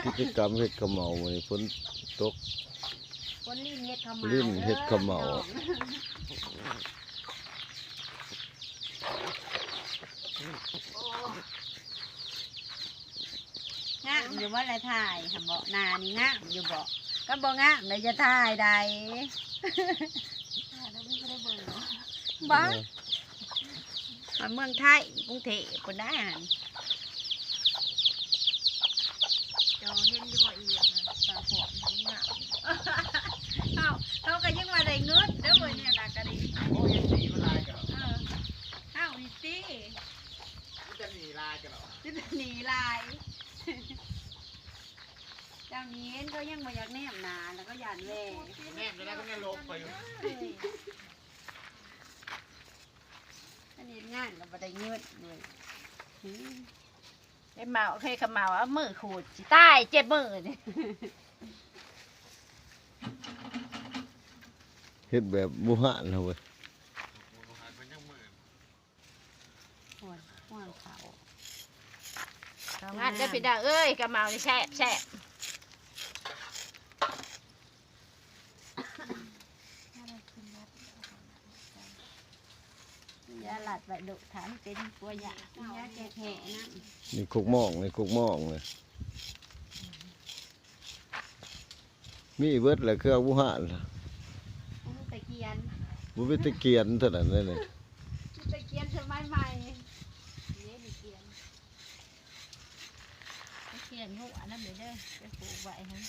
ກິດຈະກຳເຮັດເຂົ້າເໝົາມື້ນີ້ ຝົນຕົກ ຄົນຫຼິ້ນເຮັດເຂົ້າເໝົາ ຫຼິ້ນເຮັດເຂົ້າເໝົາ ເດີພີ່ນ້ອງ ງາມຢູ່ບໍ່ລະ ຖ່າຍຫັ້ນເບາະ ໜ້ານີ້ງາມຢູ່ເບາະ ຄັນບໍ່ງາມລະຢ່າຖ່າຍໃດ ຖ່າຍແລ້ວມັນບໍ່ໄດ້ເບິ່ງເນາະ ບໍ່ ເອີ ຮອດເມືອງໄທ ກຸງເທບພຸ້ນໄດ໋ຫັ້ນ ເຈົ້າເຫັນຢູ່ບໍ່ອີ່ຫຍັງນະ ສາວພອນເຫັນງາມ ເຮົາ ເຮົາກໍຍັງວ່າໄດ້ເງິນເດີ້ເວີຍ ແນວນັ້ນກໍດີ ໂອ້ຍ ເອັຟຊີ ມັນຫຼາຍກັນເນາະ ເອີ ເຮົານີ້ຕິ ມີແຕ່ໜີຫຼາຍກັນເນາະ ມີແຕ່ໜີຫຼາຍ ເຈົ້ານີ້ເຫັນ ເຂົາຍັງບໍ່ຢາກແນມໜ້າ ແລ້ວກໍຢ້ານແວ່ ແນມແລ້ວກໍແນມລົບໄປຢູ່ ເອີ ອັນເຮັດງານກໍບໍ່ໄດ້ເງິນເວີຍ ອືມ ໄອ້ເໝົາ ເຄີຍຂະເໝົາເອົາມືຂູດ ຊິຕາຍເຈັບມືນີ້ ເຮັດແບບບູຮານເຮົາເວີຍ ໂອ້ຍ ຫວ່າງເຂົາ ເຂົ້າງານເດີພີ່ນ້ອງເອີຍ ຂະເໝົານີ້ແຊບໆ. ຢ່າລັດໄວ້ລູກ ຖ້າມັນເປັນປົວຍາ ກິນຢາແກ້ແພ້ນຳ ນີ້ຄົກໝ້ອງ ນີ້ຄົກໝ້ອງນີ້ ມີເບິດແຫຼະເຄື່ອງບູຮານ ບໍ່ມີຕະກຽນ ບໍ່ມີຕະກຽນເທົ່ານັ້ນເດ້ນີ້ ມີຕະກຽນສະໄໝໃໝ່ ເດ້ຕະກຽນ ຕະກຽນງົວນຳເດີ ໄປປູກໄວ້ຫັ້ນ.